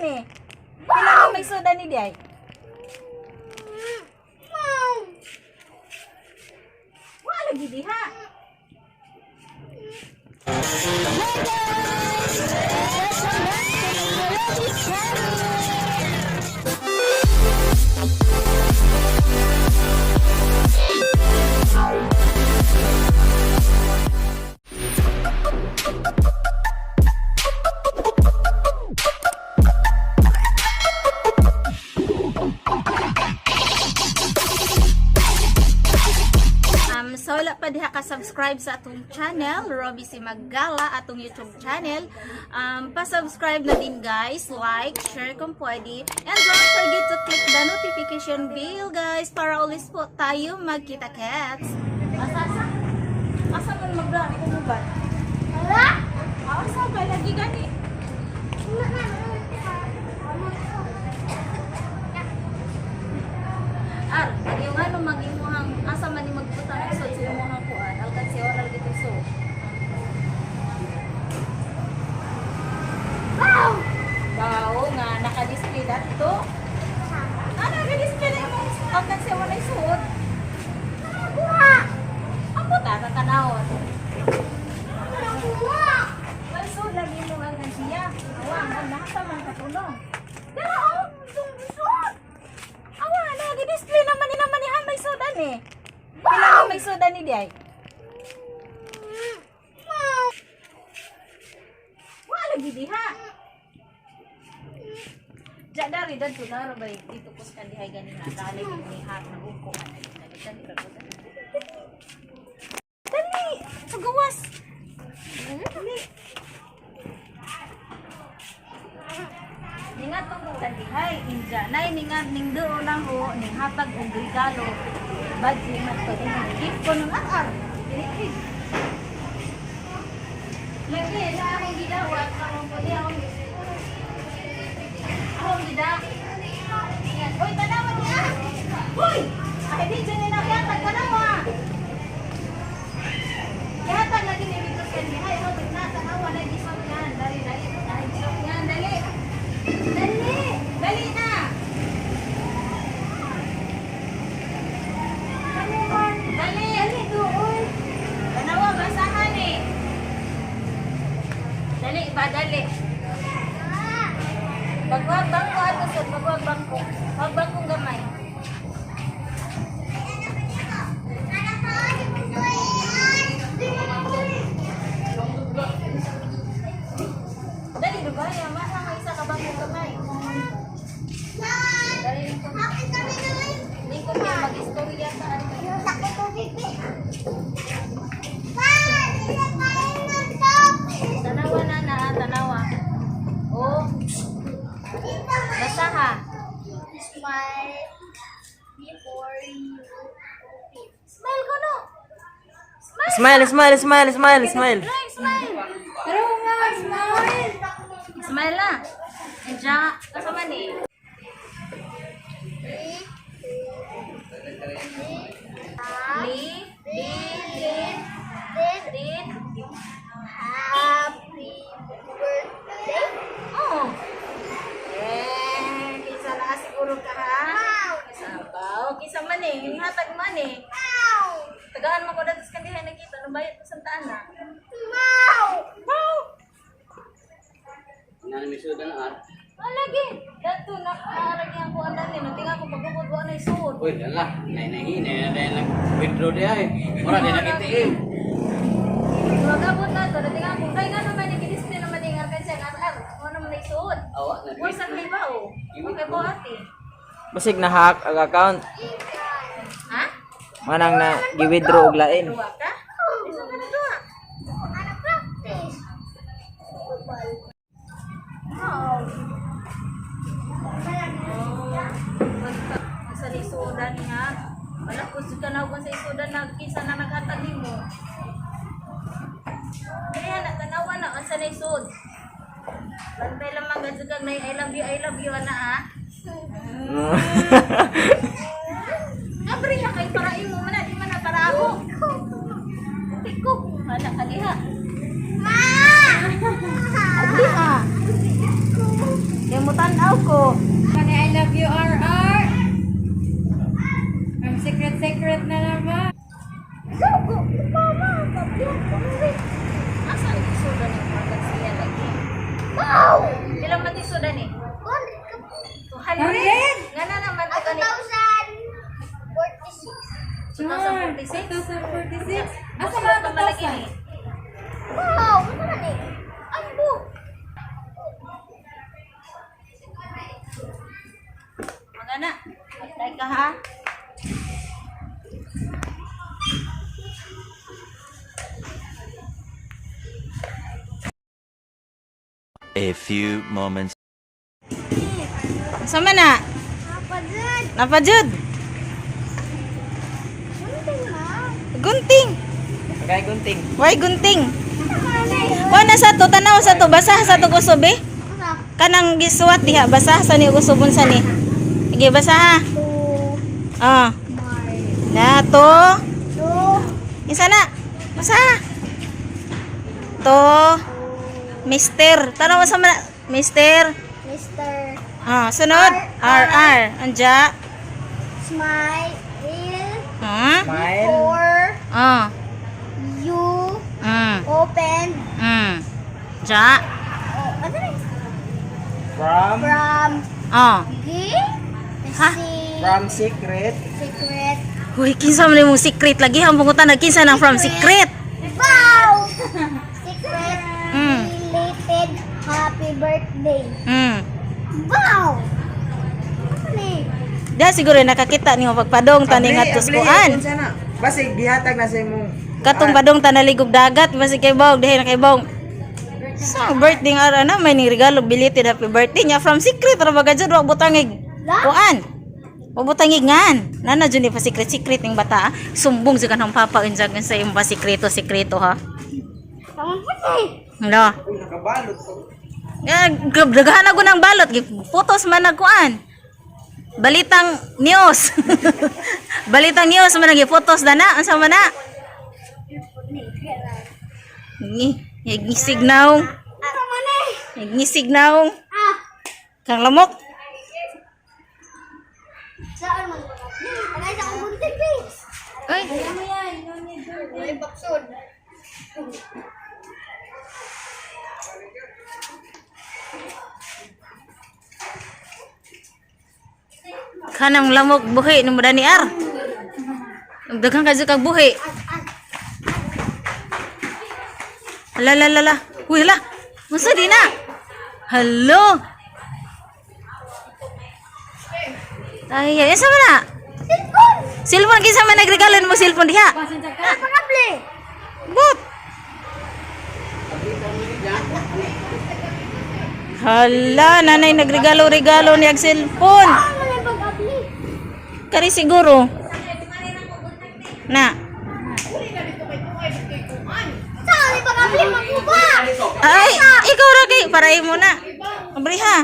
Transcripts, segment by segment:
ni? Pila man may sudan ni diay? Wala lagi diha. Hi guys! Welcome back to my Melody channel! So wala pa diha ka subscribe sa atong channel, Robbie si Maggala, atong YouTube channel. Pa-subscribe na din guys, like, share kung pwede. And don't forget to click the notification bell guys para always po tayo magkita cats. Asa asa? Asa man magdaan ko mo ba? Wala! Asa ba lagi gani? Ar, yung ano magimuhang asa man ni magbutang og sud sa imuhang kuan, alkansi oral dito so. Wow! Wow, nga naka-display dato. Ah, naka-display na imong alkansi wala suod. Nakuha! Amo ta sa tanawon. Nakuha! May suod lagi imong alkansiya. Awa, ang nasa man katulong. Pero oh, itong suod. Awa, naka-display naman ni naman ni may suodan eh. Pila man may suodan ni diay? Wala lagi diha. Ja dari dadto naro bay dito ko sa dihay ganina dali ni hat na uko ana dali dali ra ko, dali. Dali pagawas. Dali. Ningat tong kang dihay inja nay ningat ning duo lang ho ning hatag og regalo. Badji man to ning gift ko nung ar. Dili. Lagi na akong gidawat akong pwede akong akong gida. Uy, tanawa niya! Uy! Ay, di dyan na nakiyatag, tanawa! Yatag lagi ni Rico Kenny. Ay, hawit na, tanawa na, gisot yan. Dali, dali. Ay, gisot yan, dali. Dali! Dali na! Dali! Dali, doon! Tanawa, basahan eh. Dali, ba, dali. Bagwag bangko ato sir, bagwag bangko. Wag bangkong gamay. Dali do ba? Masa nga isa ka bangkong gamay. Dali lingkod. Lingkod kay mag-istorya sa ano. Tanawa na na, tanawa. Oh, basa ha. Smile before you open. Smile ko no. Smile, smile, smile, smile, smile. Smile, smile. Pero nga, smile! Smile na. Enja, kasama ni. Li, li, li, li. Happy birthday! Oh. Eh, kinsa na siguro ka ha? Wow! Kasabaw, kinsa man eh, hatag man eh. Wow! Tagaan mo ko dito sa kandihan nakita, no bayad ko Santa Ana. Wow! Wow! Nga may sudan ar. Ah, lagi. Dato na lagi ang kuan dani, no tinga ko pagukod wa na isuod. Uy, ala, nay nay nay nay nag withdraw di ay. Mura di nag-ATM. Magabot na to, tinga ko kay nga naman ni display naman ning arkan siya nga ar, wa naman na isuod. Awa na. Wa sa kay ba oh. Okay po ate. Basig na hack ang account. Ha? Manang na gi-withdraw og lain. Duwa ka? Isa ka na duwa. Ano practice? Football. Wow! Sa isuodan niya. Wala ko sa kanawan sa isuodan na kinsa na naghatag nimo. Kaya na tanawa na ang sa isuod. Bantay lamang gadto kag nay I love you ana ah. Abre na kay para imo man na, di man na para ako. Tiko, wala ka diha. Ma! Diha. Kaya mo Tanaw ko. Kani I love you, RR. From secret secret na naman. Asa ang suda ni Morgan siya lagi? Wow! Ilang man suda ni? 200. Nga na naman to kani. 2046. 2046? Asa Asa ba man malaki 2000? ni? Magana. Patay ka ha. A few moments Sama na? Napajud. Gunting. Kay gunting. Why gunting? Kuha na sa to, tanaw sa to, basa sa to kusob eh. Kanang gisuwat diha, basa sa ni kusubon sa ni. Sige, basa ha. Ah. Na to. Isa na. Basa. To. Mister. Tanaw sa mana. Mister. Mr. Ah, sunod. R R. Anja. Smile Ah. Smile. for Ah. you open Ja. oh, ano na yun? From From Ah. G Ha? C from secret. secret. Uy, kinsa man imong secret lagi ang pangutan nagkinsa nang from secret. Wow! Secret related happy birthday. Wow! Ano ni? Da siguro nakakita nimo pagpadong tani nga tuskuan. Unsa na? Basig gihatag na sa imong Katong padong tanaligog dagat basig kay bawg dihay na kay bawg. So, birthday nga ara na may ning regalo belated happy birthday niya from secret ra baga jud wa butangig. Kuan. Wa butangig ngan. Nana jud ni pa secret secret ning bata. Ah. Sumbong jud kanang papa unsa sa imong pa sekreto sekreto ha. Tama po ni. No. Uy, nakabalot. Eh, daghan ako ng balot. Photos man nagkuan. Balitang news. Balitang news man nag photos dana. Unsa man na? Ngi, ngisig naong. Tama ni. Ngisig naong. Ah, Kang lamok. saan man ba? Tagay sa akong buntis eh. Ay, Kaya mo yan. No need gunting. Ay, baksod. kanang lamok buhi nimo dani ar. Daghan ka jud kag buhi. Hala la la la. Uy, hala. Unsa di na? Hello. Ay, ay, asa man na? Cellphone! Cellphone kinsa man nagregalo nimo cellphone diha? Pasensya ka. Pakable! But. Hala, nanay nagregalo-regalo niya og cellphone. Ano na yung pag-abli? Kari siguro. Na. Saan yung pag-abli? Magbuba! Ay, ikaw ra kay para mo na. Abri ha.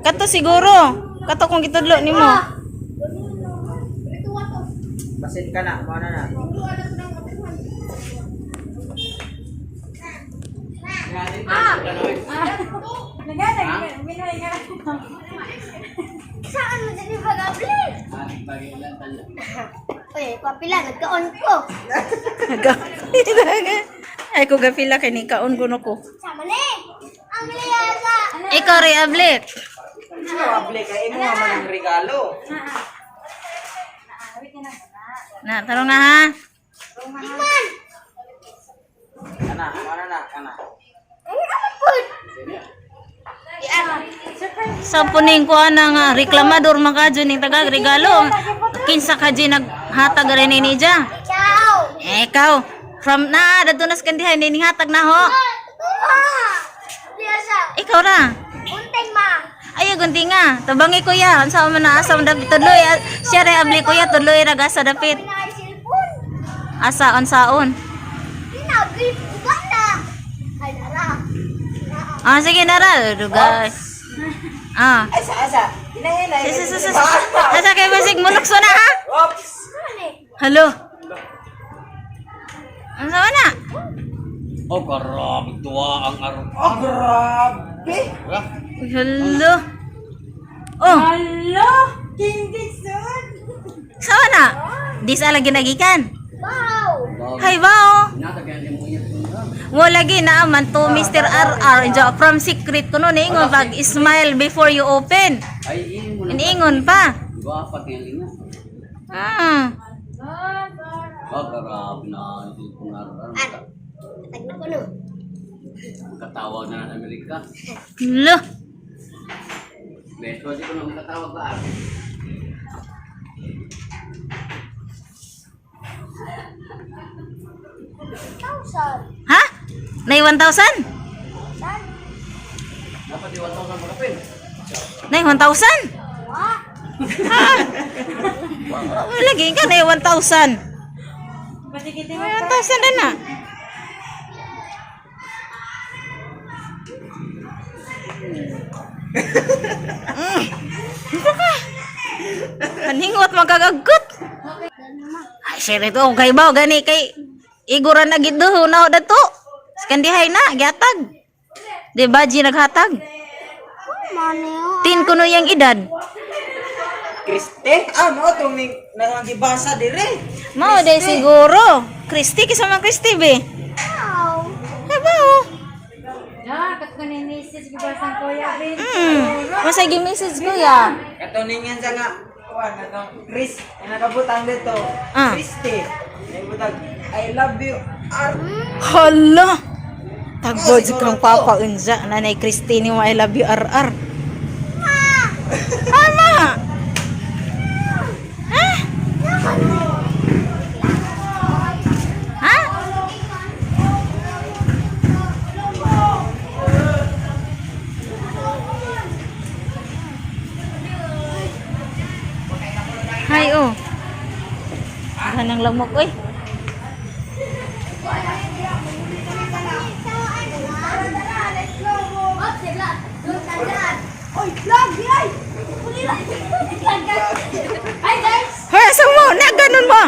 Kato siguro. Kato kung gitudlo nimo. Basin ka na, mao na na. Nagana, minoy nga. Saan mo din yung pag-abli? Uy, papila, nagkaon ko. Ay ko gapila kay ni kaon kuno ko. Sama ni! Ang liyasa! Ikaw ray ablik. Ikaw abli kay imo man ang regalo. Na, tarong na ha. Tikman! Kana, mao na na, kana. Ay, ano po? Sa puning ko ana nga reklamador man ka dyan ning tagag regalo. Kinsa ka dyan naghatag rin ni niya. Ikaw! Eh, ikaw. From na dadto na sa kandiha ni hatag na ho. Ah! Liyasa! Ikaw ra. Unting ma! Ay, gunti nga. Tabangi kuya. Unsa man na asa man dapit tudloy. Ah, siya ra abli kuya tudloy ra gasa dapit. Pinay cellphone! Asa unsaon. Pinagil uba na! Ay, nara! Ah, sige nara. Dugay. Ah. Ay sa asa. Hinahinay. Sis, sis, sis, sis. Asa kay basig mulukso na ha? Oops. Ano ni? Hello. Unsa man na? Oh, grabe tuwa ang araw. Oh, grabe! Wala. Uy, hala. Oh, Hello! King Dixon! sawa na. Di sa lagi nagikan. Wow! Hay ba oh. Hinatag yan yung iyat. Mo lagi na man to Mr. RR jo, from secret kuno niingon pag smile before you open. Ay, imo na. Niingon pa. Guwapat nga linga. Ah. Oh, grabe na. Cellphone araw. Tag na ko no. Makatawag na ng Amerika. Hala. Beso, di ko na makatawag ba? Ate? Thousand. Ha? Nay 1,000? Thousand. Dapat iwan ka makapin. Nay 1,000? Wa. Ha? Lagi ka nay 1,000. Patikitin mo. 1,000 na na. Baka. Paningot magkagagot. Ay, sir, ito. Kay ba, gani kay Iguran na gid do na dato. Skandihay na, gihatag. Di ba, G, naghatag? Mano. Tin kuno yang edad. Kriste? Ah, mao to may nangibasa dire. Mao day siguro. Kristi kisa man Kristi be. Wow. Ay ba oh. Ya, katong ni message gibasang kuya Ben. Masay gi message kuya. Katuningan sa nga kuan atong Chris ang nakabutang dito. Ah. Kriste. Naibutang I love you. R. Hala. Tagod kang papa unja nanay Kristi ni mo I love you RR. Ama. Ha? Ha? Hi oh. Ganang lamok oy. Oy, vlog, yay! Hi guys! Hoy, asa mo? Na ganun mo.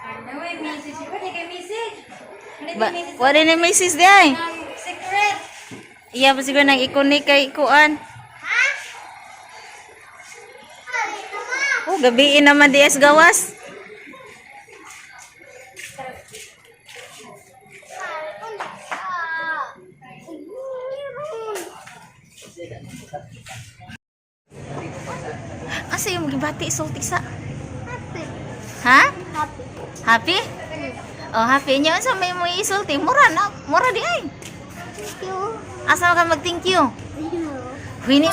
Ano may message? Pwede kay message. Ano Ba, kay message? wala ni message di ay. Ang secret. Iya pa siguro nang ikunik kay kuan. Oh, gabiin naman di es gawas. Asa yung gibati sulti sa? Happy. Ha? Happy. Happy? Oh, happy niya unsa may mo isulti? Mura na, mura di ay. Thank you. Asa ka mag thank you? You. Wini.